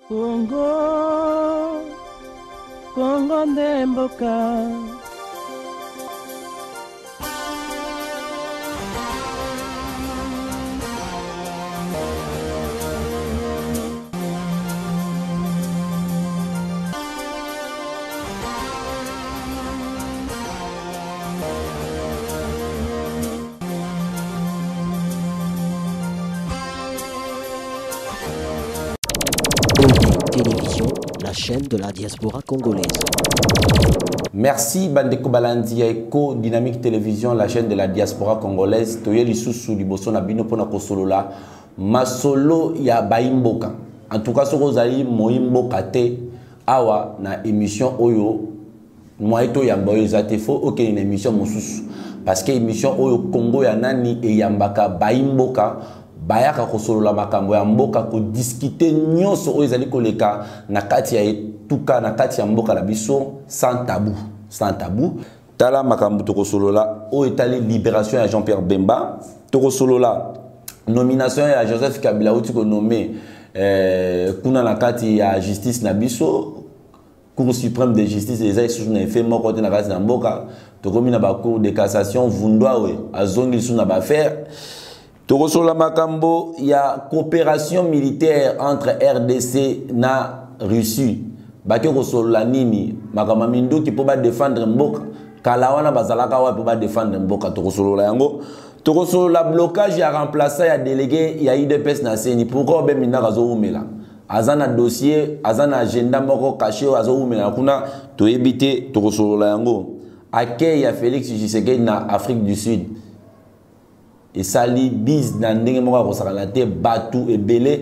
Congo, Congo nde mboka. Télévision, la chaîne de la diaspora congolaise. Merci bandeko balandi ya Eco Dynamique Télévision, la chaîne de la diaspora congolaise. Toye lisusu liboso na bino pona kosolola masolo ya bayimboka. En tout cas soko ozali moyimboka te awa na émission oyo moyen toyamba oyo eza te, faut okende na émission mosusu parce que émission oyo Congo ya nani eyambaka bayimboka bayaka kosolola makambo ya mboka, kodiskute nyonso oyo ezali koleka na kati ya etuka, na kati ya mboka na biso, sans tabou, sans tabou. Tala makambo tokosolola oyo etali libération ya Jean-Pierre Bemba, tokosolola nomination ya Joseph Kabila outi konome kuna na kati ya justice na biso. Cour suprême de justice eza lisusu na effet moko te na kati na mboka. Tokomi na ba cour de cassation, Vundwawe azongi lisusu na ba affaire. Tokosolola makambo ya coopération militaire entre RDC na Russie. Bake kosolola nini? Makambo ya minduki mpo ba défendre mboka. Kala wana bazalaka wapi mpo ba défendre mboka? Tokosolola yango. Tokosolola blocage ya remplaçant ya délégué ya UDPS na CENI. Pourquoi Obe Mindaka azowumela? Aza na dossier, aza na agenda moko caché oyo azowumela kuna, toyebi te, tokosolola yango. Accueil ya Félix Tshisekedi na Afrique du Sud esali bise na ndenge moko ya kosakana te, batu ebele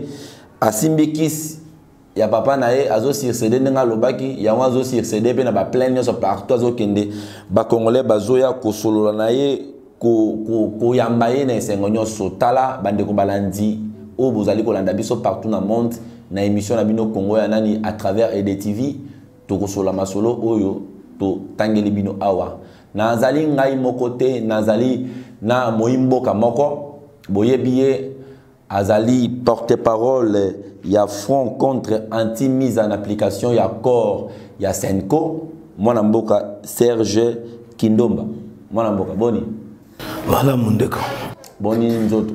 asimbi kisi ya papa na ye, azo surcéder ndenge alobaki yango, azo surcéder pe na ba plein nyonso partout azokende, ba Congolais bazoya kosolola na ye, koyamba ye na esengo nyonso. Tala bandeko balandi oyo bozali kolanda biso partout na monde na émission na bino Congo ya nani à travers EDTV, tokosola masolo oyo totangeli bino awa. Nazali ngai moko te, nazali na moyimboka moko, boyebi ye, azali porte-parole ya front contre anti-mise en application ya corps ya CENCO, mwana mboka Serge Kindomba. Mwana mboka, boni? Malamu ndeko. Boni nzoto?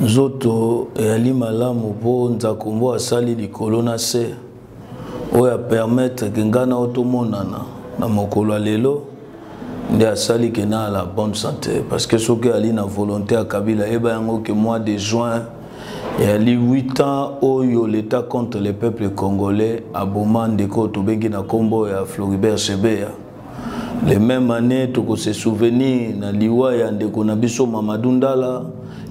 Nzoto eyali malamu po Nzakombo asali likolo na se oyo a permettre ke ngai na yo tomonana na mokolo ya lelo, nde asali ke na la bonne santé, parce que soki ali na volonté ya Kabila, yeba yango ke mois de juin eyali 8 ans oyo l'État contre le peuple congolais aboma ndeko tobengi na kombo ya Floribert Chebeya. Le même année toko se souvenir na liwa ya ndeko na biso Mamadou Ndala,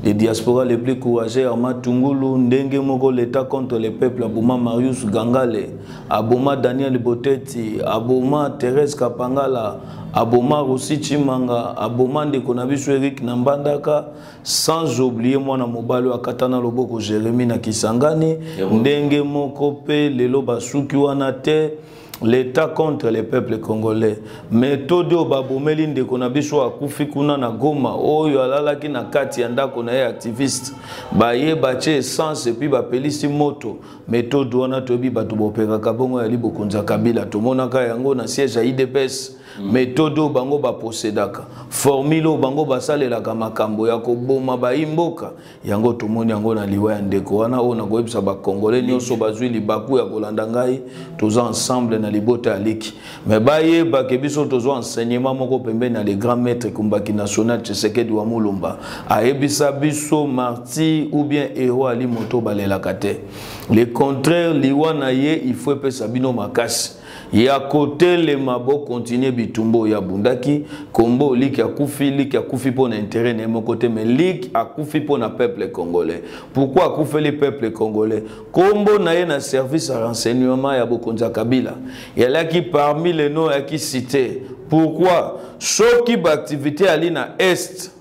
les diaspora les plus courageux Armand Tungulu, ndenge moko l'État contre le peuple aboma Marius Gangale, aboma Daniel Boteti, aboma Thérèse Kapangala, aboma Rossi Chimanga, aboma ndeko na biso Eric Nambandaka, sans oublier mwana mobali oyo akatana loboko Jérémie na Kisangani, ndenge moko pe lelo basuki wana te. L'État contre le peuple congolais. Méthode oyo babomeli ndeko na biso akufi kuna na Goma, oyo alalaki na kati ya ndako na ye activiste, baye batie essence et puis bapelisi moto. Méthode wana toyebi bato bopekaka bongo ya libokonzi ya Kabila, tomonaka yango na siège ya UDPS. Méthode oyo bango baposedaka, formule oyo bango basalelaka makambo ya koboma bayi mboka, yango tomoni yango na liwa ya ndeko wana. Oyo nakoyebisa ba Congolais nyonso bazwi libaku ya kolanda ngai, toza ensemble na libota ya liki, mais bayeba ke biso tozwa enseignement moko pembeni ya le grand maître Kumbaki national Tshisekedi wa Mulumba. Ayebisa biso martyr ou bien héros ali moto balelaka te, le contraire liwa na ye il faut epesa bino makasi ya kotelema, bo continuer bitumbo ya bundaki kombo. Liki akufi, liki akufi mpo na intérêt na ye moko te, mais liki akufi mpo na peuple congolais. Pourquoi akufeli peuple congolais? Kombo na ye na service ya renseignement ya bokonzi ya Kabila yalaki parmi les noms yaki cité. Pourquoi? Soki baactivité ali na est,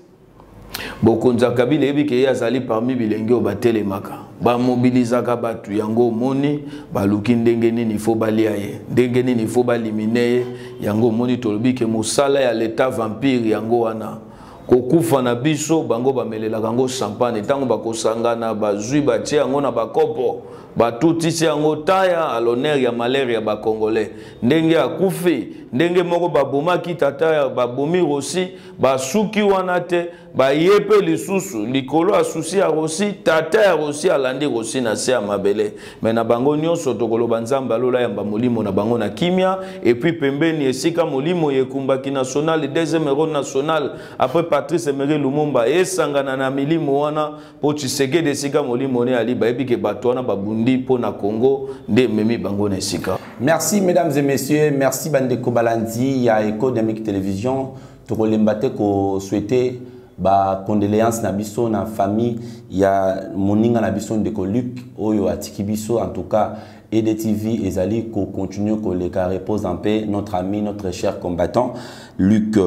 bokonzi ya Kabila eyebi ke ye azali parmi bilenge oyo batelemaka, bamobilizaka bato. Yango omoni baluki ndenge nini fo balia ye, ndenge nini fo balimine ye. Yango omoni tolobi ke mosala ya l'État vampire yango wana, kokufa na biso bango bamelelaka yango champagne, ntango bakosangana bazwi batie yango na bakopo. Batutisi yango taya à l'honneur ya malheur ya bacongolais. Ndenge akufi, ndenge moko babomaki tata ya babomi Rossy, basuki wana te, baye mpe lisusu likolo ya susi ya Rossy, tata ya Rossy alandi Rossy na se ya mabele. Me na bango nyonso tokoloba Nzambe alola yamba molimo na bango na kimia. Et puis pembeni esika molimo yekumbaki national, deuxième héros national après Patrice Emery Lumumba, esangana na milimo wana po Tshisekedi esika molimo ne ali, bayebi ke bato wana babundi po na Congo nde ememi bango na esika. Merci mesdames et messieurs, merci bandeko balandi ya Eco Dynamique Télévision. Tokolemba te ko souhaiter ba condoléances na biso na famille ya moninga na biso ndeko Luc oyo atiki biso. En tout cas EDTV ezali ko continuer ko leka, repose en paix notre ami, notre cher combattant Luc.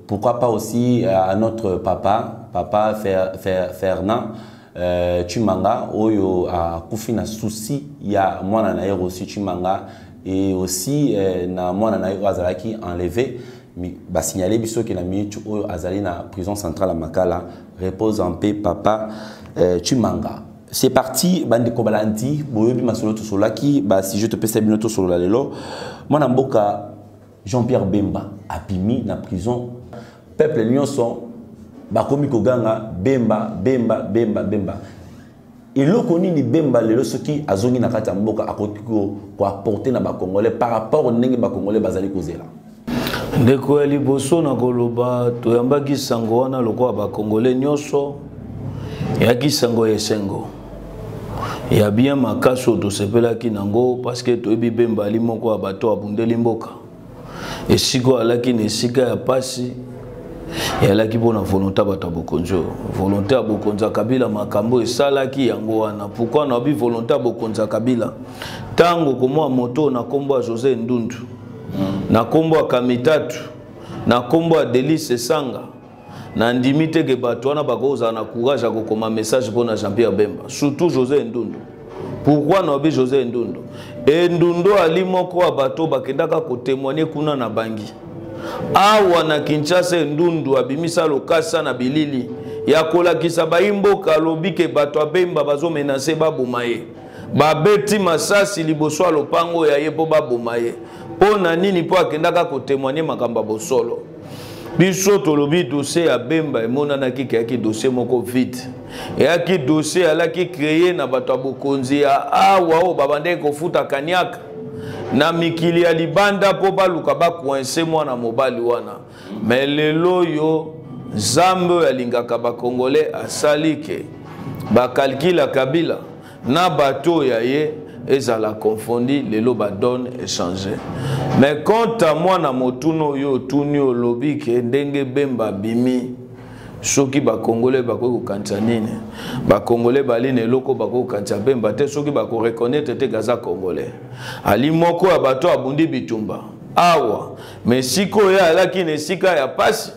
Pourquoi pas aussi à notre papa, papa Fernand Tshimanga oyo akufi na souci ya mwana na ye Rossy Tshimanga, et aussi na mwana na ye oyo azalaki enlevé. Ba signaler biso ke na minute oyo azali na prison centrale à Makala. Repose en paix papa Tshimanga. C'est parti bandeko balandi, boyobi masolo tosolaki, ba sujet topesa bino tosolola lelo. Mwana mboka Jean-Pierre Bemba abimi na prison, peuple nyonso bakomi koganga Bemba, Bemba, Bemba, Bemba. Eloko nini Bemba lelo soki azongi na kati ya mboka akoki ko apporter na ba Congolais par rapport ndenge ba Congolais bazali kozela? Ndeko ya liboso na koloba, toyambaki sango wana lokola ba Congolais nyonso, eyaki sango ya esengo ya bien makasi oyo tosepelaki nango, parce que toyebi Bemba ali moko ya bato abundeli mboka. Esika oyo alaki na esika ya pasi, eyalaki mpona volonté ya bato ya bokonzi oyo, volonté ya bokonzi ya Kabila. Makambo esalaki yango wana. Pourquoi nayebi volonté ya bokonzi ya Kabila? Ntango komwa moto na nkombo ya José Ndundu, na nkombo ya Kamitatu, na nkombo ya Delis Esanga, nandimi te ke bato wana bakozala na courage ya kokoma message mpona Jean-Pierre Bemba, surtout José Ndundu. Pourquoi nayebi José Ndundu? Endundu ali moko ya bato bakendaka kotémoigner kuna na bangi awa na Kinshasa. Endundu abimisa lokasa na bilili ya kolakisa bayimboka, alobi ke bato ya Bemba bazomenacer baboma ye, babeti masasi liboso ya lopango ya ye mpo baboma ye. Mpo na nini? Mpo akendaka kotémoigner makambo ya bosolo. Biso tolobi dossier ya Bemba emonanaki ke eyaki dossier moko vide, eyaki dossier alaki créé na bato ya bokonzi ya awa oyo babandaki kofuta kaniaka na mikili ya libanda mpo baluka bacoincer mwana mobali wana. Me lelo oyo Nzambe oyo alingaka bacongolais asali ke bacalculs ya Kabila na bato oyo ya ye ezala confondu. Lelo badonnées echanger. Mais quant à mwana motuna oyo otuni, olobi ke ndenge Bemba abimi, soki bakongolais bakoki kokanisa nini? Bakongolais bali na eloko bakoki kokanisa Bemba te soki bakoreconnaître te kaza Congolais. Ali moko ya bato abundi bitumba awa, mais sikoyo alaki na esika ya pasi,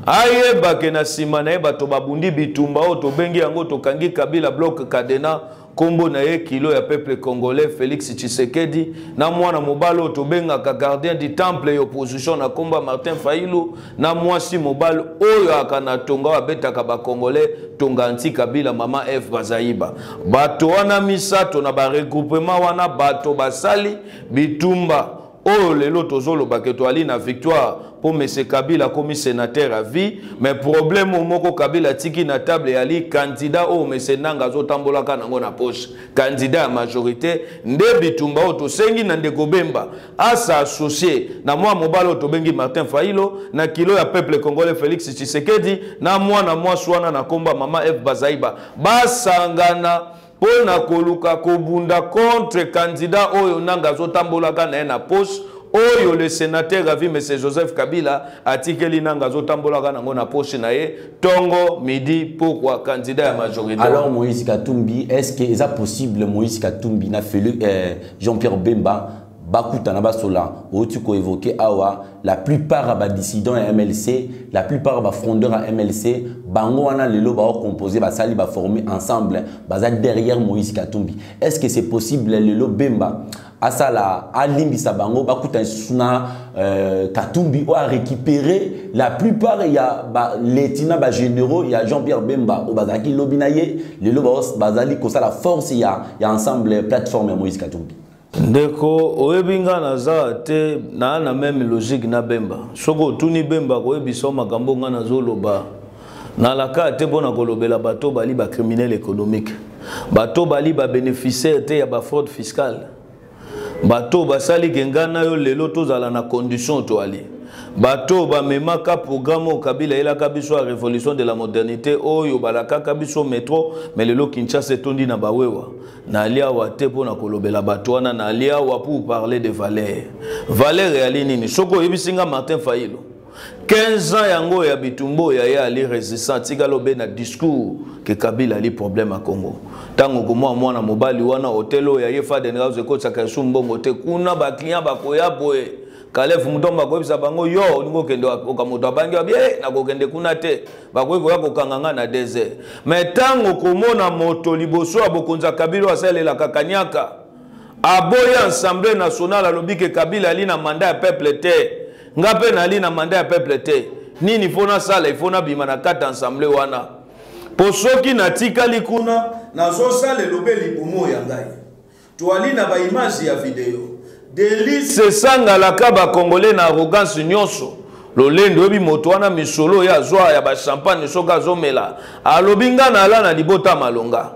ayebake na nsima na ye bato babundi bitumba oyo tobengi yango tokangi Kabila bloc cadenas, nkombo na ye kilo ya peuple congolais Félix Tshisekedi, na mwana mobali oyo tobengaka gardien du temple ya opposition na nkombo ya Martin Fayulu, na mwasi mobali oyo aka na tonga oyo abetaka bacongolais tonga anti Kabila, mama F Bazaiba. Bato wana misato na baregroupement wana, bato basali bitumba oyo lelo tozoloba ke toali na victoire mpo mese Kabila akomi sénateur à vie. Mais problème moko Kabila atiki na table eyali candidat oyo mese Nanga azotambolaka nango na poche, candidat ya majorité. Nde bitumba oyo tosengi na ndeko Bemba asa associé na mwa mobali oyo tobengi Martin Fayulu, na kilo ya peuple congolais Félix Tshisekedi, na mwana mwasi wana na komba mama F Bazaiba, basangana mpo na koluka kobunda contre candidat oyo Nanga azotambolaka na ye na poche, oyo le sénateur à vie monsieur Joseph Kabila atikeli Nanga, azotambolaka nango na poche na ye ntongo, midi, pokwa, candidat ya majorité. Alors Moïse Katumbi, est ce que eza possible Moïse Katumbi na Félix, Jean-Pierre Bemba bakutana, basola? Outi koévoquer awa, la plupart ya badissident ya MLC, la plupart ya bafrondeur ya MLC, bango wana lelo baocomposer, basali, baformer ensemble, baza derrière Moïse Katumbi. Est ce que c'est possible lelo Bemba Asala alimbisa bango bakuta lisusu na Katumbi oyo a récupéré la plupart ya ba lieutenant, ba généraux ya Jean-Pierre Bemba oyo bazalaki lobi na ye, lelo bazali kosala force ya ensemble plateforme ya Moïse Katumbi. Ndeko, oyebi nga naza te na na même logique na Bemba. Soki otuni Bemba koyebisa makambo nga nazoloba, nalaka te mpona kolobela bato bali ba criminel économique, bato bali ba bénéficiaire te ya ba fraude fiscale, bato basali ke nga na yo lelo tozala na condition toali, bato bamemaka programme oyo Kabila eyelaka biso ya révolution de la modernité oyo balakaka biso métro, mais lelo Kinshasa etondi na bawewa. Nali awa te mpona kolobela bato wana, nali awa pour parler de valeur. Valeur eyali nini? Soki oyebisi nga Martin Fayulu 15 ans yango ya bitumbo ya ye ali résistant, tikala obe na discours ke Kabila ali problème ya Congo. Ntango komwa mwana mobali wana hotel oyo ya ye Faden House ekotisaka esu mbongo te, kuna baclient bakoya boye, Kalef Mutombo akoyebisa bango yo olingi okende oka moto abangi wabi, nakokende kuna te, bakoki koya kokanga nga na désert. Mais ntango komona moto liboso ya bokonzi ya Kabila oyo asalelaka kanyaka, aboyi Assemblée nationale, alobi ke Kabila ali na mandat ya peuple te, nga mpe nali na mandat ya peuple te, nini fo nasala? Ifo nabima na kati assemblée wana, po soki natikali kuna nazosala elobe libumu ya ngai. Toali na ba image ya video Delly Sesanga ba Congolais na arrogance nyonso lolendo. Oyebi moto wana misolo oyo azwa ya ba champagne soki azomela, alobi nga na ala na libota malonga,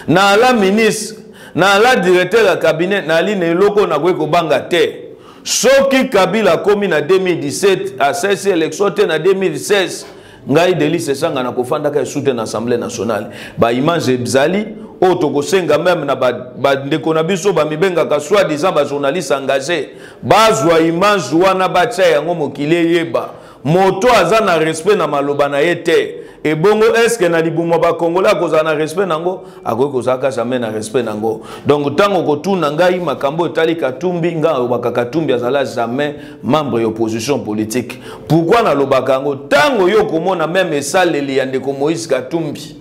na ala ministre, na ala directeur ya cabinet, nali na eloko nakoki kobanga te. Soki Kabila akomi na 2017 asalisi élection te, na 2016 ngai Delly Sesanga na kofandaka esu te na Assemblée nationale. Baimage ezali oyo tokosenga meme na bandeko na biso bamibengaka soi-disant bajournaliste engagé, bazwa image wana batia yango mokili eyeba moto aza na respect na maloba na ye te. Ebongo eske na libumu ya bakongolais akozala na respect nango? Akoki kozalaka jamais na respect nango. Donc ntango kotuna ngai makambo etali Katumbi, ngai alobaka Katumbi azala jamais membre ya opposition politique. Pourquoi nalobaka yango? Ntango yo komona meme esaleli ya ndeko Moïse Katumbi,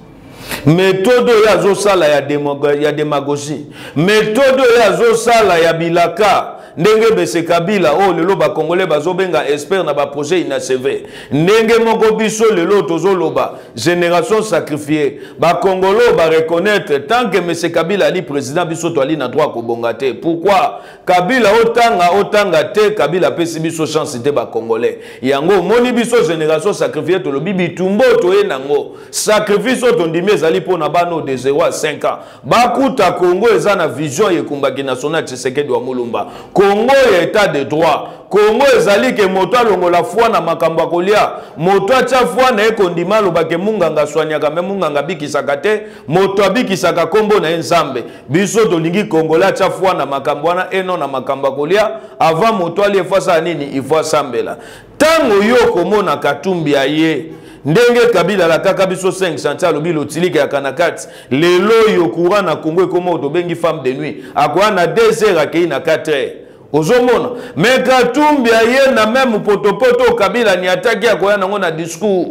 méthode oyo azosala ya démagogie, méthode oyo azosala ya bilaka, ndenge bese Kabila oyo lelo bakongolais bazobenga expert na baprojet inachevé, ndenge moko biso lelo tozoloba génération sacrifiée, bakongolo bareconnaître tant que monsieur Kabila ali président, biso toali na droit kobonga te. Pourquoi? Kabila otanga otanga te, Kabila apesi biso chance te bakongolais. Yango omoni biso génération sacrifiée tolobi bitumbo toye nango, sacrifice oyo tondimi ezali mpona bana de 0 à 5 ans bakuta Congo eza na vision ekumbaki national Tshisekedi wa Mulumba, Congo ya état de droit, Congo ezali ke moto alongola foi na makambo ya kolia, moto atia foi na ye kondima alobake munganga aswaniaka me munganga abikisaka te, moto abikisaka kombo na ye Nzambe. Biso tolingi Congolais atia foi na makambo wana eno na makambo ya kolia. Avant moto alia ifo asala nini? Ifo asambela. Ntango yo komona Katumbi aye ndenge Kabila alakaka biso 5 chantier, alobi lotilike ya kanakati, lelo oyo courant na Congo ekoma oyo tobengi femme de nuit, akoya na 2 heures akei na 4 heures, ozomona. Me Katumbi aye na meme potopoto Kabila niataki, akoya nango na discours,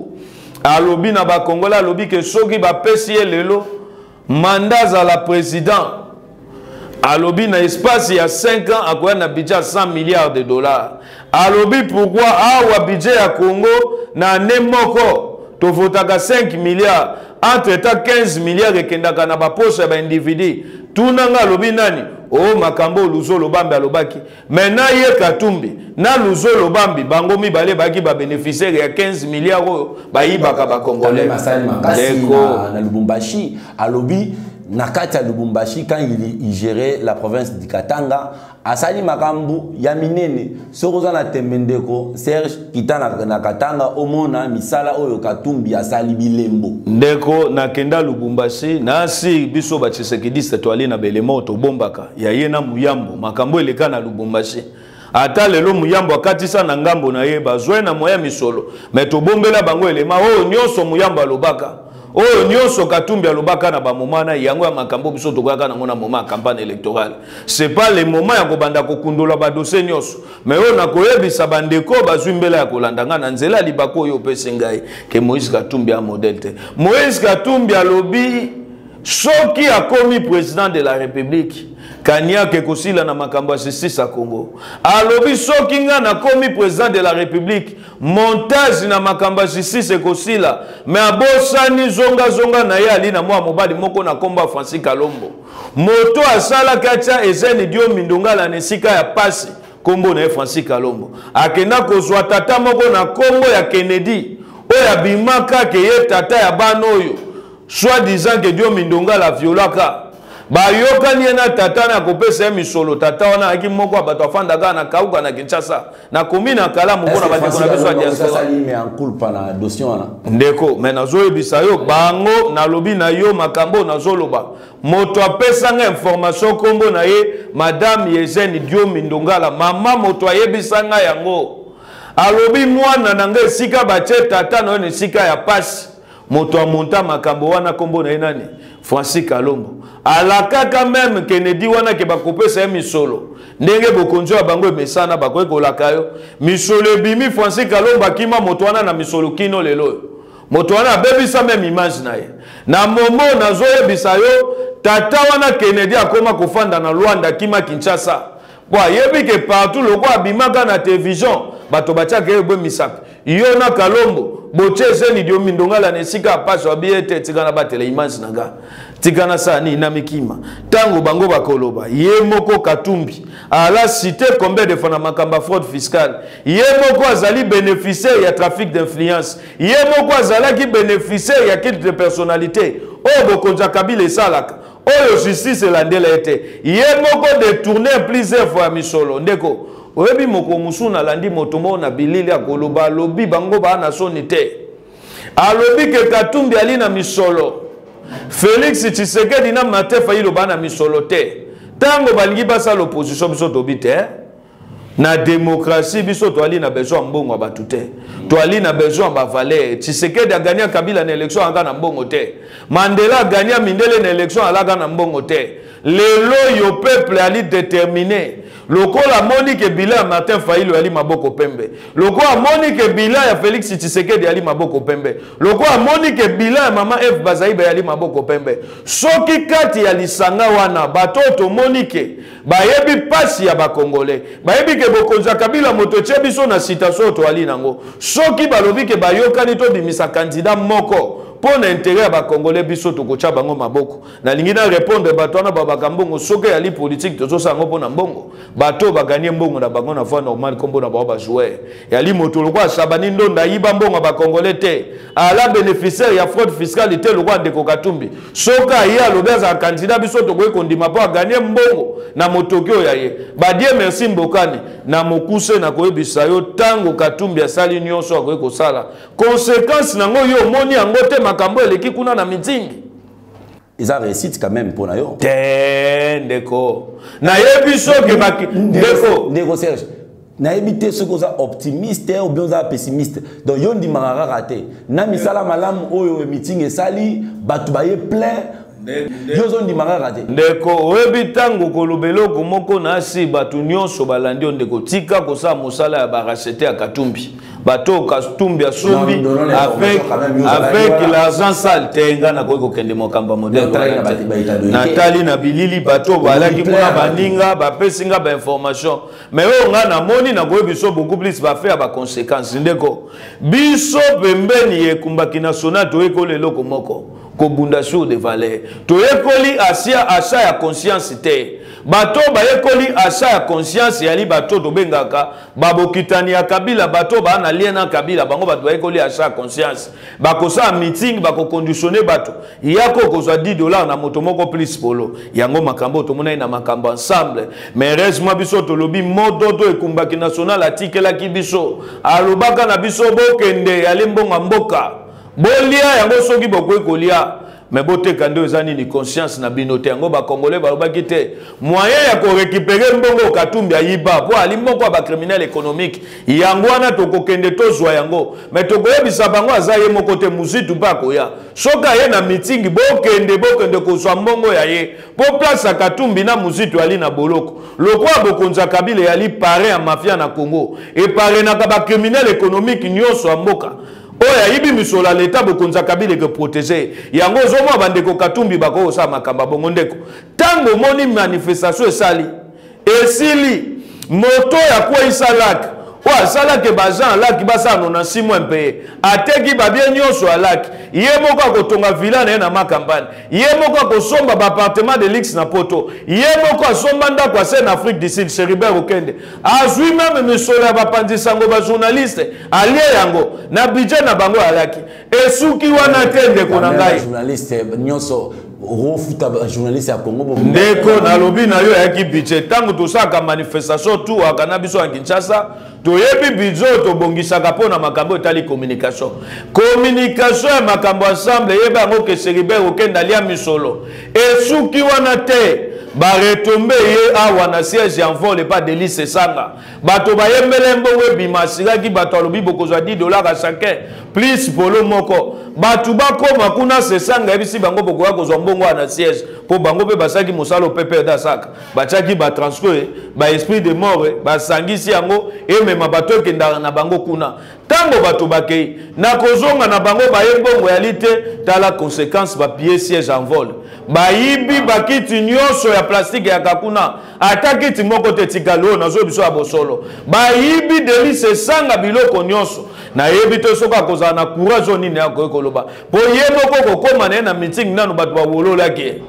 alobi na bakongolais, alobi ke soki bapesi ye lelo mandat azala président, alobi na espace ya 5 ans akoya na budget ya 100 milliards de dollars. Alobi pourquoi awa budget ya Congo na année moko tovotaka 5 milliards, entre temps 15 milliards ekendaka na bapoche ya baindividu. Tunanga alobi nani o makambo Luzolo Bambi alobaki. Mais na ye Katumbi na Luzolo Bambi bango mibale baki babénéficiaire ya 15 milliards oyo bayibaka bakongolais. Masali makasi na Lubumbashi, alobi na kati ya Lubumbashi quand il gérait la province du Katanga, asali makambo ya minene. Soki oza na tembe ndeko Serge, kita na Katanga omona misala oyo Katumbi asali bilembo. Ndeko, nakenda Lubumbashi nasi biso batshisekidiste toali na belemo tobombaka ya ye na Muyambo makambo eleka na Lubumbashi. Ata lelo Muyambo akatisa na ngambo na ye bazwe na moya misolo, me tobombela bango elema oyo nyonso Muyambo alobaka, oyo nyonso Katumbi alobaka na bamoma na yango ya makambo biso tokoyaka nango na moment ya campagne électorale. C'est pas le moment ya kobanda kokundola badossier nyonso, mais oyo nakoyebisa bandeko bazwi mbela ya kolanda ngai na nzela ya libako oyo opesi ngai ke Moïse Katumbi a modèle te. Moïse Katumbi alobi soki akomi président de la République, Kaniaka ekosila na makambo ya justice ya Congo. Alobi soki nga nakomi président de la République, montage na makambo ya justice ekosila. Mais abosani zonga zonga na ye ali na mwa mobali moko na kombo ya Francis Kalombo. Moto asalaki atia Eugène Diomi Ndongala na esika ya pasi, kombo na ye Francis Kalombo. Akenda kozwa tata moko na kombo ya Kennedy oyo abimaka ke ye tata ya bana oyo soit disant que Diomi Ndongala violaka. Bayokani ye na tata na kopesa ye misolo. Tata wana ayaki moko ya bato afandaka na Kauka na Kinshasa, na commune ya Kalamu mpo na bandeko na biso ya diaspora. Ndeko, mais nazoyebisa yo bango, nalobi na yo makambo nazoloba. Moto apesa nga information kombo na ye Madame Eugène Diomi Ndongala, mama moto ayebisa nga yango. Alobi mwana na nga esika batie tata na yo na esika ya pasi. Moto amonta makambo wana kombo na ye nani? Francis Kalombo. Alakaka meme Kennedy wana ke bakopesa ye misolo. Ndenge bokonzi ya bango emesana bakoki kolaka yo. Misolo ebimi, Francis Kalombo akima moto wana na misolo kino lelo oyo. Moto wana abebisa meme image na ye. Na momo nazoyebisa yo, tata wana Kennedy akoma kofanda na Luanda, akima Kinshasa. Po ayebi ke partout lokola abimaka na television, bato batiaka ye bwe misapi. Yo na Kalombo, botie Eugène Diomi Ndongala na esika ya pasi, wabi ete tika na batela image na nga. Tika na sala nini na mikima. Tango bango bakoloba, ye moko Katumbi, ala cité combien de fois na makambo ya fraude fiscale. Ye moko azali bénéficiaire ya trafic d'influence. Ye moko azalaki bénéficiaire ya culte de personnalité. Oyo bokonzi ya Kabila esalaka. Oyo justice elandela ye te. Ye moko détourner plusieurs fois ya misolo. Ndeko, oyebi moko mosusu nalandi moto moko na bilili akoloba, alobi bango baa na soni te. Alobi ke Katumbi ali na misolo. Félix Tshisekedi na Martin Fayulu baa na misolo te. Tango balingi basala opposition biso tobi te. Na démocratie biso toali na besoin ya mbongo ya bato te. Toali na besoin ya ba valeur. Tshisekedi a gagné Kabila na élection alaka na mbongo te. Mandela a gagné Mindele na élection alaka na mbongo te. Lelo yo peuple ali déterminé. Lokola amoni ke bilan ya Martin Fayulu ali maboko pembe. Lokola amoni ke bilan ya Félix Tshisekedi ali maboko pembe. Lokola amoni ke bilan ya Mama Eve Bazaiba ali maboko pembe. Soki kati ya lisanga wana bato tomoni ke bayebi pasi ya ba Congolais, bayebi ke bokonzi ya Kabila moto etie biso na situation oyo toali nango. Soki balobi ke bayokani tobimisa candidat moko mpo na intérêt ya ba Congolais, biso tokotia bango maboko. Nalingi na répondre bato wana babaka mbongo, soki eyali politique tozosala yango mpo na mbongo. Bato oyo baganie mbongo na bango na voie normale, kombo na bango ba joueur. Yali moto lokola Shabani Ndonda ayiba mbongo ya ba Congolais te. Ala bénéficiaire ya fraude fiscale te lokola ndeko Katumbi. Soki aye alobi azala candidat, biso tokoki kondima mpo aganie mbongo na motoki oyo ya ye. Ba Dieu merci Mbokani, na mokuse na koyebisa yo tango Katumbi asali nyonso akoki kosala. Conséquence nango yo omoni yango te, makambo eleki kuna na meeting. Eza réussite quand même pona yo. Te ndeko. Nayebi soki baki ndeko. Ndeko Serge. Nayebi te soki oza optimiste ou bien oza pessimiste. Donc yo ndimaka kaka te. Na misala malamu oyo meeting esali, bato baye plein. Yo ozo ndimaka kaka te. Ndeko, oyebi ntango koloba eloko moko na si bato nyonso balandi yo ndeko, tika kosala mosala ya barachete ya Katumbi. Bato Katumbi asombi avec l'argent sale te, nga nakoki kokende mokambo ya modèle wana te. Natali na bilili bato balaki kuna baninga bapesi nga ba information, mais oyo nga namoni nakoyebi biso beaucoup plus ba fait ya ba conséquences. Ndeko, biso pembeni ya ekumbaki national toyekoli eloko moko, kobunda sur des valeurs. Toyekoli asia achat ya conscience te. Bato bayekoli achat ya conscience yali bato tobengaka babokitani ya Kabila, bato ba na lien na Kabila, bango bato bayekoli achat ya conscience. Bakosala meeting, bakoconditionner bato yako kozwa dix dollars na moto moko plus polo. Yango makambo tomonaki na makambo ensemble. Mais heureusement biso tolobi moto to ekumbaki national atikelaki biso, alobaka na biso bokende yali mbongo mboka, bolia yango soki bokoki kolia, mais boteka nde eza nini conscience na bino te. Yango ba Congolais balobaki te moyen ya ko récupérer mbongo Katumbi ayiba po ali moko ya ba criminel économique, yango wana tokokende tozwa yango, mais tokoyebisa bango aza ye moko te, Muzitu mpe akoya. Soki aye na meeting, bokende, bokende kozwa mbongo ya ye po place ya Katumbi na Muzitu ali na boloko. Lokola bokonzi ya Kabila eyali parrain ya mafia na Congo, eparrainaka ba criminel économique nyonso ya mboka. Oyo ayibi misolo ya leta, bokonzi ya Kabila eke protéger yango. Ozomona bandeko Katumbi bakoki kosala makambo ya bongo. Ndeko, ntango omoni manifestation esali, esili, moto oyo akweyisa lak, oyo asalaki baagent alaki basala 96 mois mpe ateki babie nyonso alaki, ye moko akotonga villa na ye na Makampane, ye moko akosomba baappartement de luxe na Poto, ye moko asomba ndako ase na Afrique du Sud. Chérubin Okende azwi meme misolo ya bapanzi sango, bajournaliste, alie yango na budget na bango alaki. Esuki wana te, ndeko na ngai. Journaliste nyonso okofuta, journaliste ya Congo. Ndeko, nalobi na yo, eyaki budget. Ntango tosalaka manifestation tu aka na biso ya Kinshasa, toyebi budget oyo tobongisaka mpo na makambo etali communication, communication ya makambo ensemble. Eyeba yango ke Chérubin Okende alia misolo. Esuki wana te, baretombe ye awa na siège ya Envol epa Delly Sesanga. Bato bayembele mbongo ebima, asilaki bato, alobi bokozwa 10 $ à chacun plus polo moko. Bato bakoma kuna, Sesanga ayebisi bango bokoya kozwa mbongo wana na siège, mpo bango mpe basalaki mosala opepe asaka. Batiaki batransco, baesprit de mort, basangisi yango, emema bato, ekendaka na bango kuna. Ntango bato bakei na kozonga na bango, baye mbongo yali te. Tala conséquence: bapiller siège Envol, bayibi bakiti nyonso ya plastique yaka kuna, ata kiti moko te tikali. Oyo nazoyi biso ya bosolo, bayibi Delly Sesanga biloko nyonso. Nayebi te soki akozala na courage oyo nini akoki koloba, mpo ye moko kokóma na ye na meeting nanu bato bawololaki ye,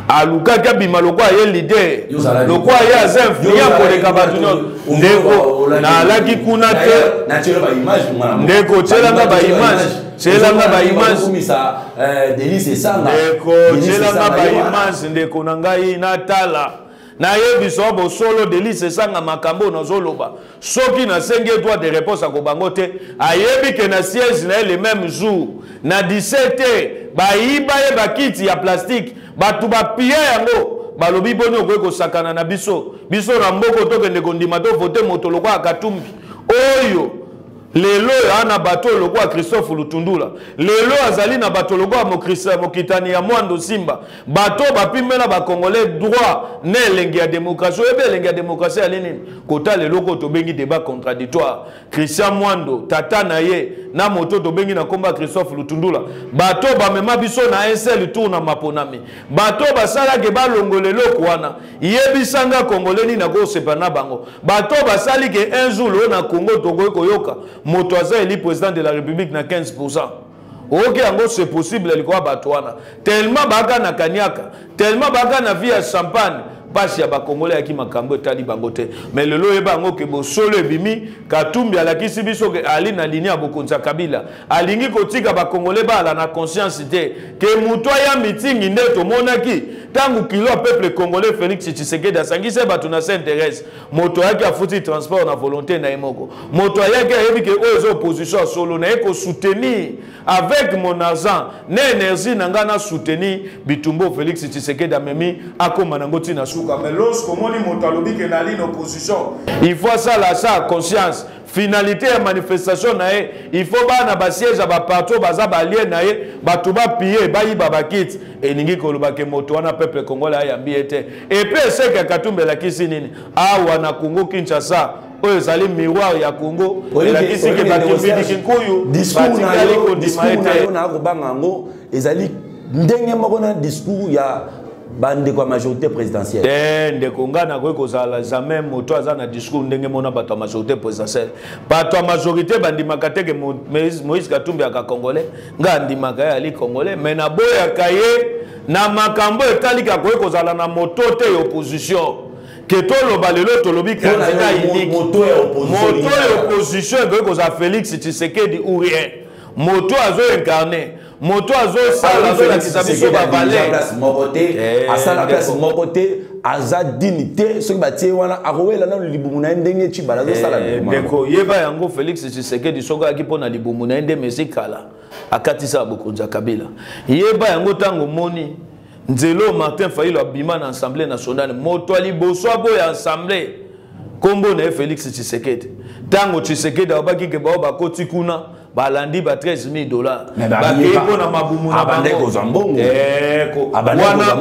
alukaki abima lokwa ye leader, lokwa ye aza influent koleka bato nyonso. Ndeko, naalaki kuna te. Ndeko, tielanga baimage, tielanga baimage. Ndeko, tielanga baimage. Ndeko na ngai, natala, nayebi so bosolo. Delly Sesanga, makambo oyo nazoloba, soki nasengi ye droit de réponse, akobango te. Ayebi ke na siège na ye, le même jour na 17 heures, bayiba ye bakiti ya plastique, bato bapiller yango. Balobi boni okoki kosakana na biso? Biso na mboka tokende kondima tovote moto lokola Katumbi oyo lelo oyo aa na bato oyo lokola Christophe Lutundula, lelo azali na bato lokola mokitani ya Mwando Simba, bato bapimela bacongolais droit na elengi ya démocratie. Oyebi elengi ya démocratie yali nini? Kotala eloko oyo tobengi débat contradictoire. Christian Mwando, tata na ye na moto tobengi na nkombo ya Christophe Lutundula, bato bamema biso na un seul tour na maponami, bato basalaki balongola eloko wana. Yebisanga congolais nini akosepa na bango? Bato basali ke un jour oyo na Congo tokoki koyoka moto aza élu président de la République na 15. Oyoki yango, c'est possible likolo ya bato wana, tellement baka na kaniaka, tellement baka na vie ya champagne. Mpasi ya bakongolais ayaki makambo etali bango te. Mais lelo oyeba yango ke bosolo ebimi. Katumbi alakisi biso ke ali na ligne ya bokonzi ya Kabila, alingi kotika bakongolais baala na conscience te ke moto aya mitingi. Nde tomonaki ntango kilo ya peuple congolais, Félix Tshisekedi asangisi bato na Sainte Thérèse, moto ayaki afuti transport na volonté na ye moko. Moto ayaki, ayebi ke oyo eza opposition ya solo, naye kosoutenir avec mon argent na énergie na ngai, na soutenir bitumba Félix Tshisekedi amemi akóma nango ntina suka. Mais lorsque omoni moto alobi ke nali na opposition, il faut asala sa conscience. Finalité ya manifestation na ye, il faut bana basiège ya baparti oyo baza balie na ye, bato bapiller, bayiba bakiti. Elingi koloba ke moto wana, peuple congolais ayambi ye te. Et puis échec ya Katumbi elakisi nini awa na Congo Kinshasa, oyo ezali miroir ya Congo? Elakisi ke bakimbidiki nkuyu batikali kondima ye te. Na kobanga yango ezali ndenge moko na discours ya bandeko ya majorité présidentielle. Te, ndeko, ngai nakoki kozala jamais moto aza na discours ndenge mona bato ya majorité présidentielle. Bato ya majorité bandimaka te ke Moïse Katumbi aka congolais. Ngai andimaka ye ali congolais, mais naboyaka ye na makambo etaliki akoki kozala na moto te ya opposition. Ke toloba lelo, tolobi candidat unique, moto ya opposition ekoki kozala Félix Tshisekedi ou rien. Moto azoincarne, moto azosala, azolakisa biso bavaleur. Moko te asala place moko te, aza dini te. Soki batie wana, akowela nano libumu na ye ndenge Cibala azosala. Ndeko, yeba yango, Félix Tshisekedi soki ayaki mpo na libumu na ye nde mesi kala akatisa bokonzi ya Kabila. Yeba yango, ntango omoni nzela Martin Fayulu abima na Assemblée nationale, moto ya liboso aboya assemblée, nkombo na ye Félix Tshisekedi. Ntango Tshisekedi alobaki ke bao bakoti kuna, balandi ba 13 000 $, bakei mpo na mabumu na bango.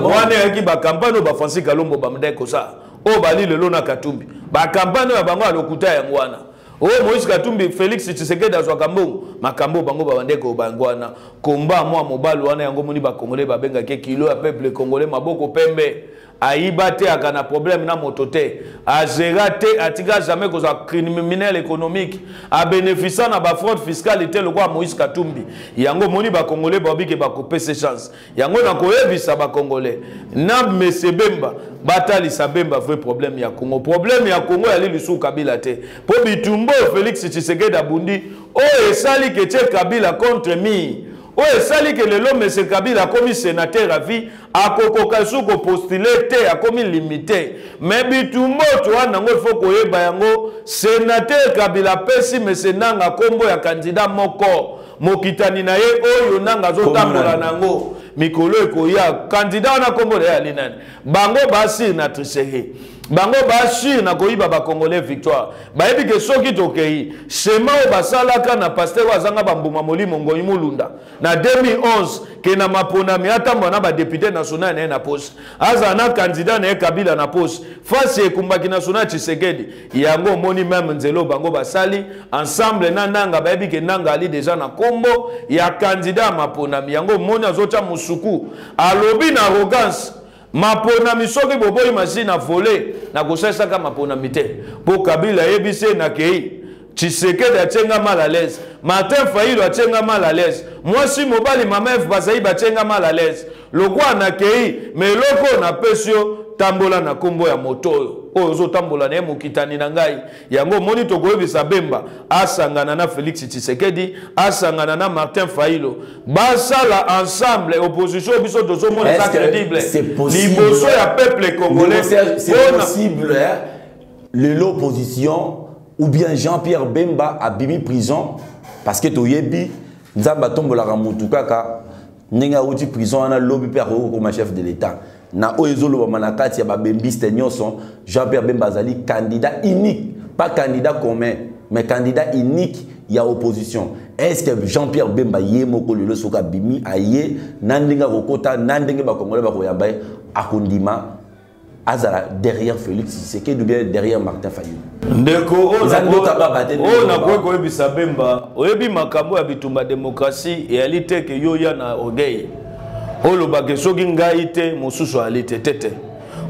Wana eyaki bacampagne oyo baFrancis Kalombo bamandaki kosala, oyo bali lelo na Katumbi, bacampagne oyo ya bango ya lokuta. Yango wana oyo Moïse Katumbi, Félix Tshisekedi azwaka mbongo. Makambo bango babandeki koloba yango wana. Komba mwa mobali wana, yango moni bacongolais babengaki kilo ya peuple congolais, maboko pembe, ayiba te, aka na problème na moto te, azera te, atika jamais kozala criminel économique, abénéficia na bafraude fiscale te lokola Moïse Katumbi. Yango moni bacongolais babike bakopesa chance. Yango na koyebisa bacongolais na mese Bemba, batalisa Bemba vrai problème ya Congo. Problème ya Congo yali lisusu Kabila te, mpo bitumba oyo Félix Tshisekedi abundi, oyo esali ke tie Kabila contre mur, oyo esali ke lelo mese Kabila akomi sénateur à vie, akokoka lisusu kopostuler te, akomi limité. Mais bitumba oyo towana yango, il faut koyeba yango. Sénateur Kabila apesi mese Nanga nkombo ya candidat moko, mokitani na ye, oyo Nanga azotambola nango mikolo ekoya. Candidat wana, nkombo na ye ali nani? Bango basir na tricherie, bango basur na koyiba bacongolais victoire. Bayebi ke soki tokei schéma oyo basalaka na pasteur oyo azanga bambuma molimo, Ngoi Mulunda, na 2011, ke na maponami atambola na badéputé national na ye na poste, azala na candidat na ye Kabila na poste, fasi ekumbaki national Tshisekedi. Yango omoni même nzela oyo bango basali ensemble na Nanga. Bayebi ke Nanga ali déjà na nkombo ya candidat ya maponami. Yango omoni azotya mosuku, alobi na arrogance: maponami, soki boboyi machine à voler, nakosalisaka maponami te, mpo Kabila ayebisi ye: nakei, Tshisekedi atie nga mal à l'aise, Martin Fayulu atie nga mal à l'aise, mwasi mobali mama Eve bazali batie nga mal à l'aise. Lokwa nakei, mais eloko oyo napesi yo, tambola na nkombo ya moto oyo oyo ozotambola na ye, mokitani na ngai. Yango omoni tokoyebisa Bemba asangana na Félix Tshisekedi, asangana na Martin Fayulu, basala ensemble opposition. Biso tozomona eza crédible liboso ya peuple congolais. C'est possible, hein? L'opposition ou bien Jean-Pierre Bemba abimi prison, parce que toyebi Nzambe atombolaka mutu kaka ndenge awuti prison wana, lobi mpe akoki kokoma chef de l'État. Na oyo ezolobama na kati ya babembiste nyonso, Jean-Pierre Bemba azali candidat unique, pas candidat commun, mais candidat unique ya opposition. Est ce que Jean-Pierre Bemba ye moko lelo, soki abimi, aye na ndenge akokota, na ndenge bakongolais bakoyamba ye, akondima azala derrière Félix Tshisekedi ou bien derrière Martin Fayulu? Ndeko, oyo nakoki koyebisa Bemba, oyebi makambo ya bitumba démocratie eyali te ke yo ya na orgueil olobake soki ngai te, mosusu ali te. Te te,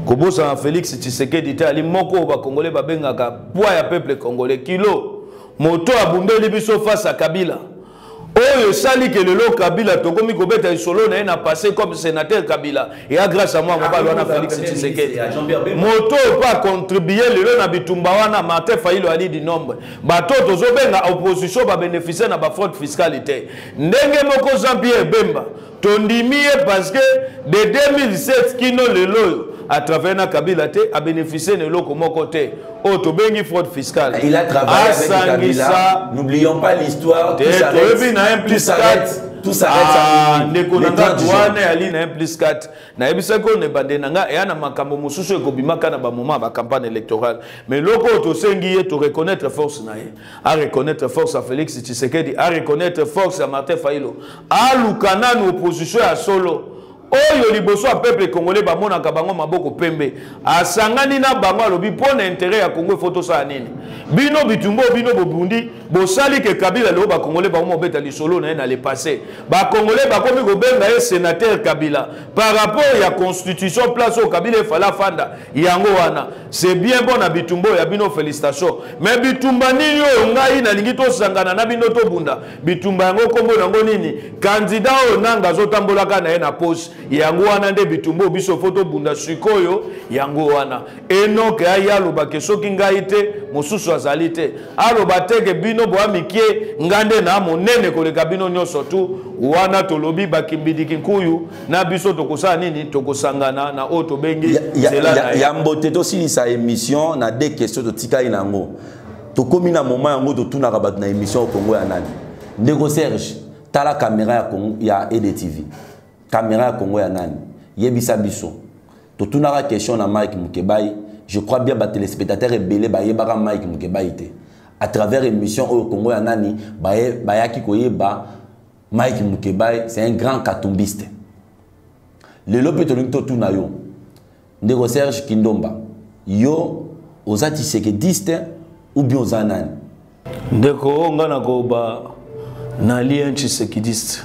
kobosana Félix Tshisekedi te, ali moko oyo bakongolais babengaka poids ya peuple congolais, kilo, moto abundeli biso face ya Kabila, oyo esali ke lelo Kabila tokomi kobeta lisolo na ye na passé comme sénateur Kabila. Eya grâce à moi, mobali wana Félix Tshisekedi, moto oyo mpo acontribue lelo na bitumba wana. Martin Fayulu ali du nombre bato oyo tozobenga opposition babénéficie na bafraude fiscale te. Ndenge moko Jean Pierre Bemba, tondimi ye parce que de 2007 kino lelo oyo atravaille na Kabila te, abénéficie na eloko moko te oyo tobengi fraude fiscale. Il a travaillé avec Kabila. N'oublions pas l'histoire. Toyebi na 1 plus 4. Tout s'arrête. Ah, ndeko na nga, wana yali na 1 plus 4. Nayebisaki oyo na ebande na nga, eya na makambo mosusu ekobimaka na bamoment ya bacampagne électorale. Mais loko oyo tosengi ye, toreconnaître force na ye, areconnaître force ya Félix Tshisekedi, areconnaître force ya Martin Fayulu, aluka nanu opposition ya solo oyo liboso ya peuple congolais bamonaka bango maboko pembe. Asangani na bango, alobi: mpo na intérêt ya Congo, efo tosala nini? Bino bitumba oyo bino bobundi, bosali ke Kabila lelo bakongolais bango mobeta lisolo na ye na le passé, bakongolais bakomi kobenga ye sénateur Kabila par rapport ya constitution, place oyo Kabila efala afanda. Yango wana, c'est bien bon na bitumba oyo ya bino, félicitation. Mais bitumba nini oyo ngai nalingi tosangana na bino tobunda? Bitumba yango nkombo nango nini? Candidat oyo Nanga azotambolaka na ye na poche. Yango wana nde bitumba oyo biso fo tobunda sikoyo. Yango wana Enoke aye alobake soki ngai te, mosusu azali te. Aloba te ke bino boya mike, ngai nde na monene koleka bino nyonso. Tu wana tolobi bakimbidiki nkuyu na biso, tokosala nini? Tokosangana na oyo tobengi nzela na ye. Ya mbote, tosilisa émission na deux questions totikali na yango. Tokomi na moment yango totunaka bato na émission Congo ya nani. Ndeko Serge, tala caméra ya Congo, ya EDTV, caméra ya Congo ya nani? Yebisa biso. Totunaka question na Mike Mukebai. Je crois bien batéléspectateur ebele bayebaka Mike Mukebai te. À travers émission oyo Congo ya nani, bayaki koyeba Mike Mukebai, c'est un grand katumbiste. Lelo mpe tolingi totuna yo, ndeko Serge Kindomba, yo oza tshisekediste ou bien oza nani? Ndeko oyo, nga nakoba Nali un tshisekidiste.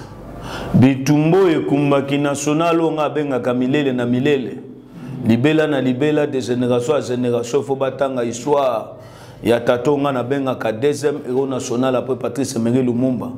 Bitumba oyo ekumbaki national oyo nga abengaka milele na milele, libela na libela, de génération à génération, faut batanga histoire ya tata oyo nga nabengaka deuxième héros national après Patrice Emery Lumumba.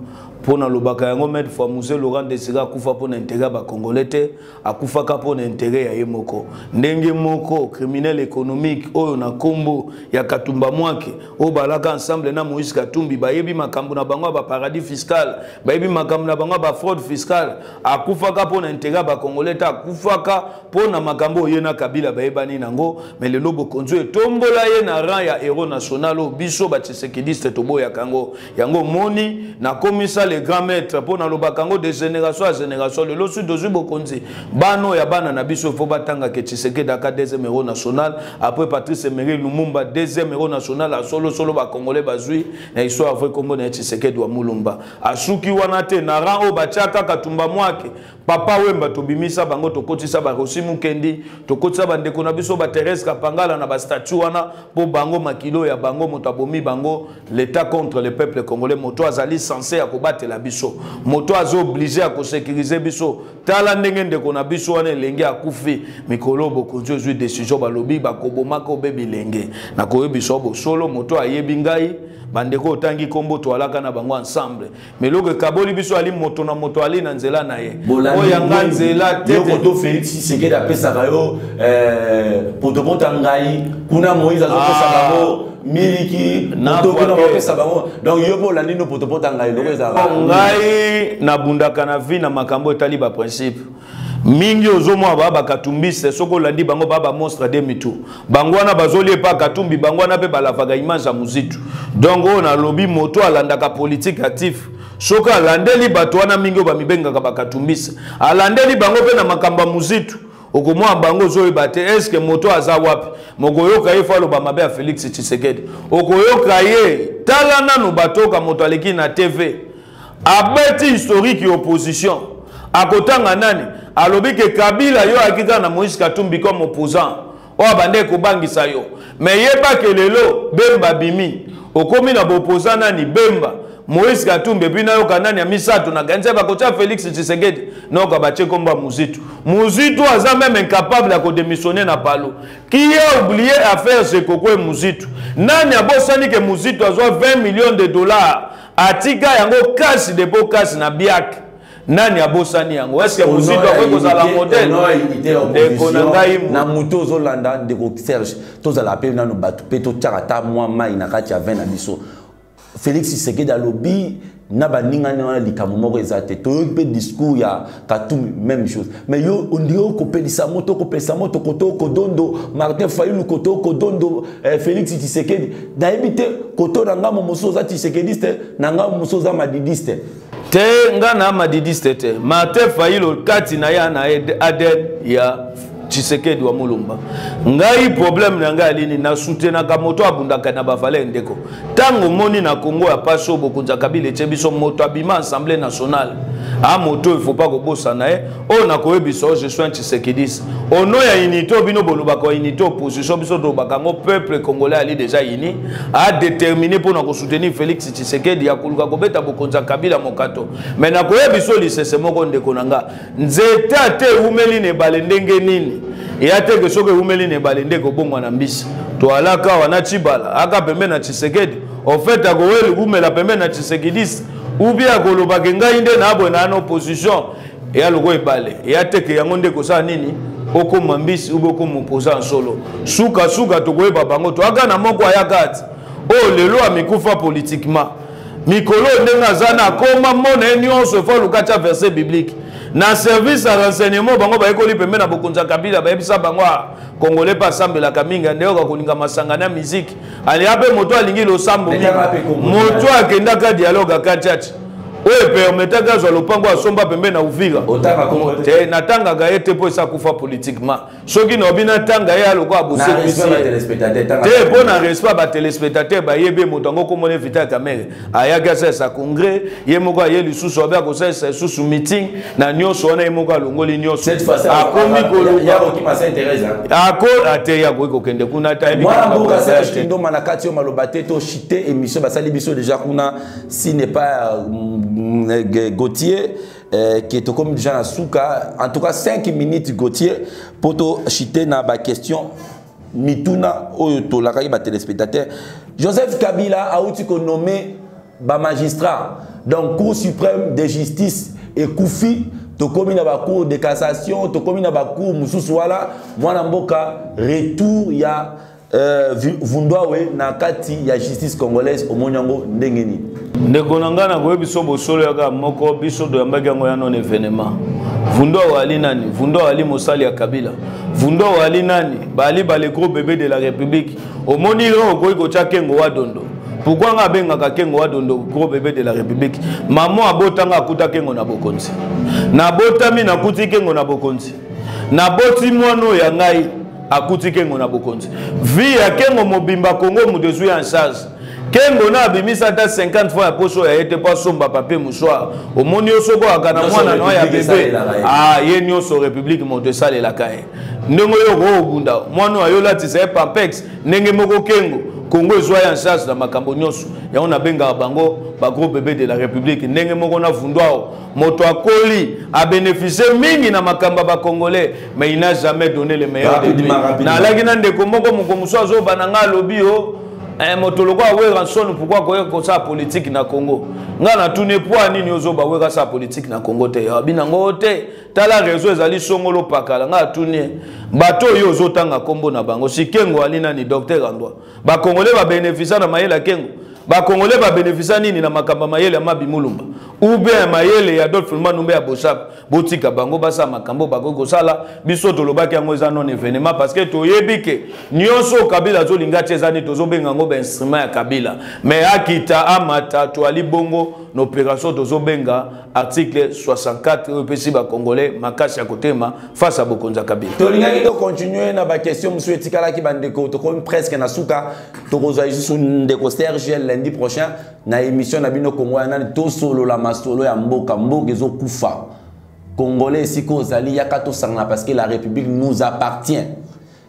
Mpo nalobaka yango maintes fois, Mzee Laurent Désiré akufa mpo na intérêt ya ba Congolais te, akufaka mpo na intérêt ya ye moko. Ndenge moko criminel économique oyo na kombo ya Katumba Mwake oyo balaka ensemble na Moïse Katumbi, bayebi makambo na bango ya ba paradis fiscal, bayebi makambo na bango ya ba fraude fiscale, akufaka mpo na intérêt ya ba Congolais te, akufaka mpo na makambo oyo ye na Kabila bayebani nango. Mais lelo bokonzi oyo etombola ye na rang ya héros national oyo biso ba tshisekidiste toboyaka yango. Yango moni nakomisa le grand maître mpo nalobaka yango de génération à génération. Lelo soki tozwi bokonzi, bana ya bana na biso faut batanga ke Tshisekedi aka deuxième héros national après Patrice Emery Lumumba, deuxième héros national a solo solo ba Congolais bazwi na histoire vrai kombo na Tshisekedi wa Mulumba. Asuki wana te na rang oyo batiaka Katumba Mwake, Papa Wemba, tobimisa bango, tokotisa ba Rossy Mukendi, tokotisa ba ndeko na biso ba Thérèse Kapangala na ba statut wana po bango makilo ya bango moto abomi bango, l'État contre le peuple congolais. Moto azali censé ya kobatela biso, moto azo obligé ya kosécuriser biso. Tala ndenge ndeko na biso wana elenge akufi mikolo, bokonzi ozwi décision, balobi bakobomaka obe bilenge. Nakoyebi biso bosolo, moto ayebi ngai, bandeko otangi kombo, toalaka na bango ensemble, mais eloko ekaboli biso ali moto na moto ali na nzela na ye, oyo yanga nzela te. Koto Félix Tshisekedi apesaka yo potopoto ya ngai, kuna Moïse azopesa bango miliki, moto kuna bapesa bango. Donc yo mpe olandi no potopoto ya ngai loko ezalaka. Ngai nabundaka na vie na makambo etali baprincipe mingi. Ozomona baa bakatumbiste, soki olandi bango baa bamonstre de mitu. Bango wana bazolia epa Katumbi, bango wana mpe balavaka image ya Muzitu. Donc oyo nalobi, moto alandaka politique actif, soki alandeli bato wana mingi oyo bamibengaka bakatumbiste, alandeli bango mpe na makambo ya Muzitu, okomona bango ozoyeba te eske moto aza wapi. Mokoyoka ye fo aloba mabe ya Félix Tshisekedi, okoyoka ye. Tala nanu batoka moto aleki na TV, abeti historique ya opposition, akotanga nani, alobi ke Kabila yo ayaki kaka na Moïse Katumbi comme opposant oyo abandaki kobangisa yo. Mais yebake lelo Bemba bimi, okomi na boopposant nani? Bemba, Moïse Katumbi, epuis nayoka nani ya misato? Nakanisa bakotia Félix Tshisekedi, nayoka batie kombo ya Muzitu. Muzitu aza même incapable ya kodémissionner na palo. Qui a oublié affaire Zekoko e Muzitu? Nani abosani ke Muzitu azwa 20 millions de dollars, atika yango kasi depo kasi na biak? Nani abosani yango? Est-ce Muzitu akoki kozala modèle, ndeko na ngai? Na moto ozolanda, ndeko Serge, tozala mpe nano bato mpe totiaka ata mwa mai na kati ya vin na biso. Félix Tshisekedi alobi na baningani wana likambo moko eza te. Toyoki mpe discours ya Katumbi, même chose. Mais yo ondire okopelisa moto, okopelisa moto koto okodondo Martin Fayulu, koto okodondo Félix Tshisekedi. Nayebi te, koto na ngambo mosusu oza tshisekediste, na ngambo mosusu oza madidiste. Te, nga na madidiste te. Martin Fayulu kati na ye na ADN ya Tshisekedi wa Mulumba. Ngai problème na ngai alini nasoutenaka moto abundaka na bavaleur. Ndeko, ntango omoni na Congo ya pasi oyo bokonzi ya Kabila etie biso, moto abima Assemblée nationale a moto, il faut pas kobosana ye. Oyo nakoyebisa oyo, je suis un tshisekidiste au nom ya unité oyo bino bolobaka, unité opposition. Biso tolobaka yango, peuple congolais ali déjà uni, adéterminé mpona kosoutenir Félix Tshisekedi ya koluka kobeta bokonzi ya Kabila mokato. Mais nakoyebi so lisese moko, ndeko na nga: nzete ate ewumeli na ebale ndenge nini, eya te ke soki ewumeli na ebale nde kobongwana mbisi. Toalaka wana Tshibala aka pembe na Tshisekedi, au fait akoweli kumela pembe na tshisekidiste ou bien akolobaka ngai nde na boye na opposition. Eya loko ebale, eya te ke yango nde kosala nini okoma mbisi ube okoma opposant solo. Sukasuka tokoyeba bango. Toaka na moko ayaka ati oyo lelo amikufa politiquement. Mikolo ndenge aza na akoma mona ye nyonso efo aluka tia verset biblique na service ya renseignement. Bango bayekoli pembe na bokonzi ya Kabila, bayebisa bango Congolais mpe asambelaka mingi, andeyoka kolinga masanga na miziki, alia mpe moto alingi losambo mingi. Moto akendaka dialogue akatiati oyo epermetaki azwa lopango asomba pembe na Uvira te. Natangaka ye te mpo esi akufa politiquement. Soki naobi natanga ye, aloko abosekisi te. Mpo na respect ya batéléspectateur, bayebi moto yango komona Vital Kamerhe ayaki asalisa congrès ye moko, aye lisusu abe akosalisa lisusu meeting na nyonso wana, ye moko alongoli nyonso, akomi koluka ako ate ye akoki kokende kuna te. Mwana mboka Serge Ndoma, na kati oyo maloba te, toshite émission basali biso déjà kuna, si n'est pas Gauthier qui est comme déjà na suka. En tout cas 5 minutes Gauthier pour to chuter na ba question mituna oyo tolakaki ba téléspectateurs. Joseph Kabila auti ko nommé ba magistrat donc Cour suprême de justice ekufi, tokomi na ba cour de cassation, tokomi na ba cour mosusu wala mwana mboka retour ya Vundwawe na kati ya justice congolaise omoni yango ndenge nini? Ndeko na ngai, nakoyebi biso bosolo yaka moko, biso toyambaki yango ya non événement. Vundwawe ali nani? Vundwawe ali mosali ya Kabila. Vundwawe ali nani? Bali ba le gros bébé de la République. Omoni ro okoki kotya Kengo wa Dondo. Pourquoi nga abengaka Kengo wa Dondo gros bébé de la République? Mama abotanga akuta Kengo na bokonzi. Nabotami nakuti Kengo na bokonzi. Naboti mwana oyo ya ngai akuti Kengo na bokonzi. Vie ya Kengo mobimba Congo moto ezwi en charge. Kengo na abimisa ata 50 fois ya poso ya ye te mpo asomba papier mouchoir. Omoni yo soko aka na mwana na ya bebe. Ah, ye nyonso République moto esalelaka ye. Ndenge oyo okobunda mwana oyo ayolatisa ye pampex ndenge moko Kengo Congo ezwa ye en charge na makambo nyonso. Yango nabengaka bango ba gros bébé de la République. Ndenge moko na Vundwao, moto akoli a bénéficié mingi na makambo ya ba Congolais, mais il n'a jamais donné le meilleur de lui. Nalaki na ndeko moko moko mosusu azoba na ngai alobi yo moto lokola Werrason, pourquoi koyeka kosala politique na Congo? Ngai natuni po nini ozoba Wera asala politique na Congo te? Abi nango te, tala réseau ezali songolo pakala. Ngai atuni bato oyo ozotanga kombo na bango, si Kengo ali nani? Docteur Andwa. Ba Congolais ba bénéficier na mayele ya Kengo. Ba Congolais ba bénéficier nini na makambo mayele ya Mabi Mulumba ou bien mayele ya Adolphe Manumbe ya Boshab? Botika bango basala makambo bakoki kosala. Biso tolobaki yango eza non événement parce que toyebi ke nyonso Kabila azolinga ti eza nini, tozobenga yango ba instrument ya Kabila. Mais akita amata toali bongo na opération tozobenga article 64 oyo epesi ba Congolais makasi ya kotema face à bokonzi ya Kabila. Tolingaki to continuer na ba question mosusu etikalaki bandeko, tokomi presque na suka. Tokozwa lisusu ndeko Serge lundi prochain na émission na bino Congo ya nani, tosolola masolo ya mboka. Mboka ezokufa, Congolais esika ozali yaka tosangana parce que la République nous appartient.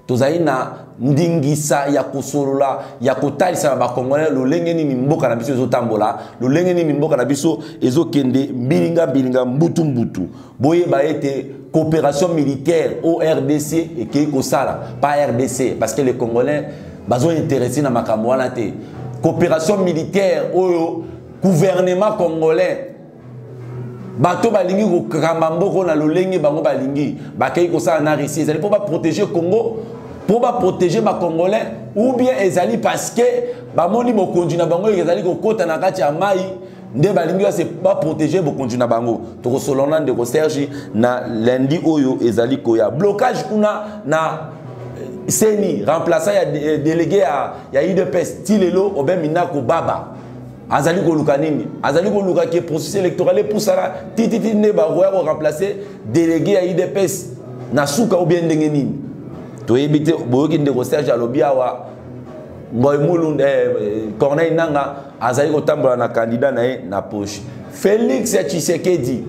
Tozali na ndingisa ya kosolola ya kotalisa na bakongolais lolenge nini mboka na biso ezotambola, lolenge nini mboka na biso ezokende mbilinga mbilinga, mbutu mbutu. Boyeba ete coopération militaire ORDC ekei kosala pas RDC parce que les Congolais bazo intéressé na makambo wana te. Coopération militaire oyo gouvernement congolais bato balingi kokamba mboko na lolenge bango balingi, bakei kosala na Russie, ezali mpo baprotéger Congo, mpo baprotéger bacongolais, ou bien ezali parce que bamoni bokonzi na bango ezali kokota na kati ya mai nde balingi base baprotéger bokonzi na bango. Tokosolona ndeko Serge na lundi oyo ezali koya. Blocage kuna na CENI, remplaçant ya délégué ya UDPS ti lelo Aubin Minaku baba azali koluka nini? Azali koluka ke processus électoral epusana tititi nde bakoya koremplacer délégué ya UDPS na suka ou bien ndenge nini, toyebi te. Boyoki ndeko Serge alobi awa Ngoy Mulunda, Corneille Nanga azali kotambola na candidat na ye na poche. Félix Tshisekedi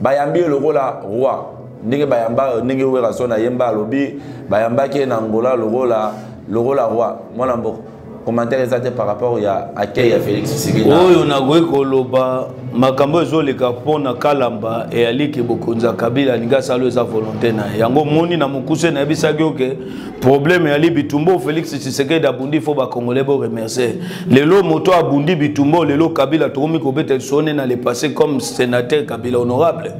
bayambi ye lokola roi, ndenge bayamba, ndenge Werrason ayemba alobi bayambaki ye na Angola lokola roi. Mwana mboka, commentaire eza te par rapport ya accueil ya Félix Tshisekedi? Oyo nakoki koloba, makambo ezoleka mpona Kalamba eyaliki bokonzi ya Kabila alingi asala, eza volonté na ye. Yango moni na mokuse nayebisaki oke problème eyali bitumba. Félix Tshisekedi abundi, fo bacongolais boremercier. Lelo moto abundi bitumba, lelo Kabila tokomi kobeta lisone na le passé comme sénateur Kabila honorable,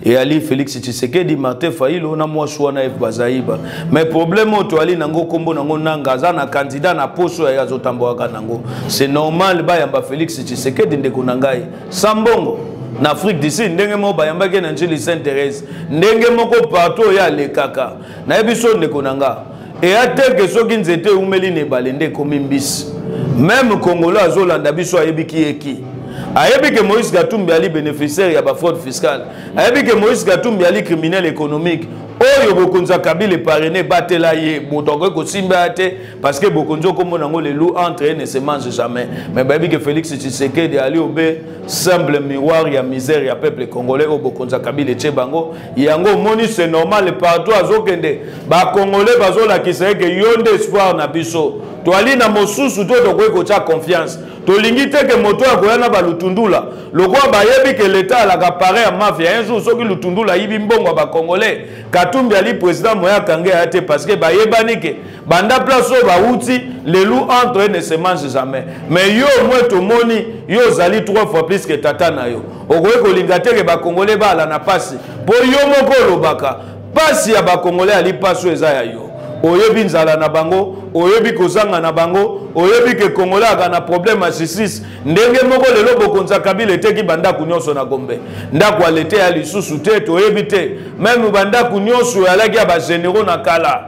eyali Félix Tshisekedi, Martin Fayulu na mwasi wana Eve Bazaiba. Mais problème oyo toyali nango, nkombo nango Nanga aza na candidat na poso ya ye azotambolaka nango. C'est normal bayamba Félix Tshisekedi, ndeko na ngai, sambongo na Afrique du Sud, ndenge moko bayambaki na Njili Sainte Thérèse, ndenge moko partout oyo alekaka. Nayebi so ndeko na nga, eya te ke soki nzete eumeli na ebale nde ekomi mbisi. Même Congolais azolanda biso ayebiki ye ki ayebi ke Moïse Katumbi ali bénéficiaire ya bafraude fiscale, ayebi ke Moïse Katumbi ali criminel économique oyo bokonzi ya Kabila eparraine, batela ye, moto akoki kosimba ya te parce que bokonzi okomona yango, le loup entre ne se mange jamais. Mais bayebi ke Félix Tshisekedi ali obe simple miroir ya misère ya peuple congolais oyo bokonzi ya Kabila etie bango. Yango omoni, c'est normal, partout azokende bacongolais bazolakisa eke yo nde espoir na biso, toali na mosusu to tokoki kotia confiance. Tolingi te ke moto akoya na balutundula lokola bayebi ke leta alaka pare ya mafia. Un jour soki Lutundula ayibi mbongo ya bacongolais, Katumbi ali président moya akange aya te, parce que bayebani ke banda place oyo bawuti, le loup entre eux ne se mange jamais. Mais yo mwe tomoni yo ozali trois fois plus que tata na yo. Okoki kolinga te ke bacongolais baala na pasi, mpo yo moko olobaka pasi ya bacongolais ali pasi oyo eza ya yo. Oyebi nzala na bango, oyebi kozanga na bango, oyebi ke congolais aka na problème ya justice. Ndenge moko lelo bokonzi ya Kabila eteki bandako nyonso na Gombe, ndako ya lete ya lisusu te, toyebi te meme bandako nyonso eyalaki ya bagénéraux na kala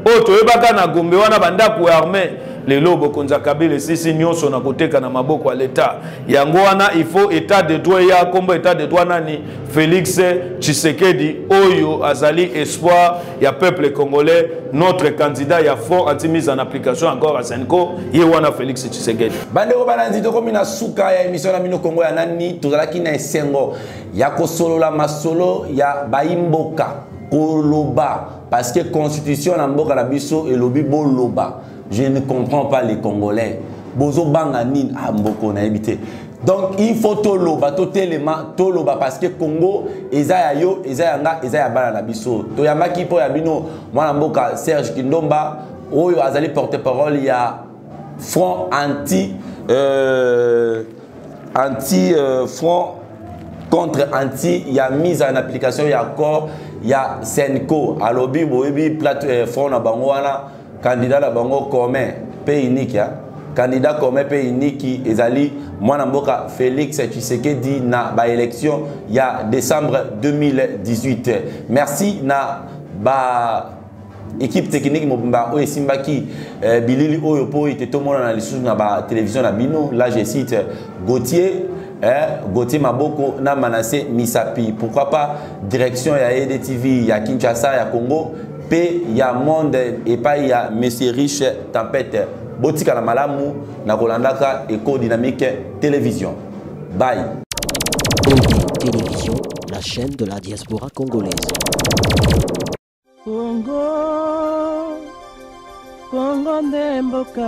oyo toyebaka na Gombe wana, bandako ya armée. Lelo bokonzi ya Kabila esisi nyonso na koteka na maboko ya leta. Yango wana il faut état de droit ya kombo état de droit nani? Félix Tshisekedi oyo azali espoir ya peuple congolais, notre candidat ya front anti mise en application encore à Senko, ye wana Félix Tshisekedi. Bandeko balandi, tokomi na suka ya émission na bino Kongo ya nani. Tozalaki na esengo ya kosolola masolo ya bayimboka, koloba, parce que constitution na mboka na biso elobi boloba. Je ne comprends pas les Congolais, bozobanga nini? Ah, mboko nayebi te. Donc il faut toloba, totelema, toloba, parce que Congo eza ya yo, eza ya nga, eza ya bana na biso. Toyambaki mpo ya bino mwana mboka Serge Kindomba oyo azali porte parole ya front anti anti front contre anti ya mise en application ya accord ya Senco. Alobi boyebi plate front na bango wana, candidat na bango commun mpe unique ya candidat commun mpe unique ezali mwana mboka Félix Tshisekedi na baélection ya décembre 2018. Merci na ba équipe technique mobimba oyo esimbaki bilili oyo mpo ete tomonana lisusu na batelevizio na bino. Là je cite Gauthier, Gauthier Maboko na Manassé Misapi. Pourquoi pas direction ya EDTV ya Kinshasa, ya Congo mpe ya monde, epai ya Monsieur Riche Tempête. Botikala malamu na kolandaka Eco Dynamique Télévision. Bye. ED Télévision, la chaîne de la diaspora congolaise. Congo, Congo nde mboka.